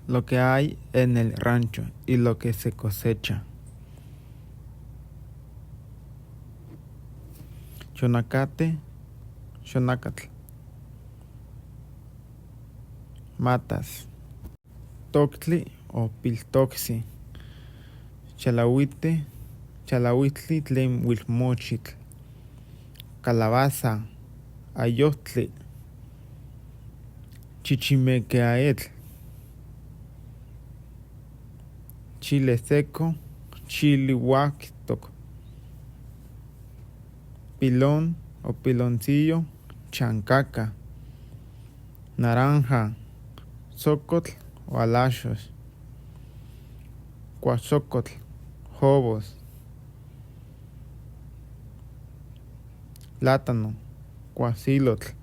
Lo que hay en el rancho y lo que se cosecha. Xonacate, xonacatl. Matas. Toctli o piltoctzi. Chalahuite, chalahuistli tlen huilmochitl. Calabaza, ayojtli. Chichimequeaetl. Chile seco, chili huactoc. Pilón o piloncillo, chancaca. Naranja, socotl o alaxox. Cuasocotl, jobos. Plátano, cuasilotl.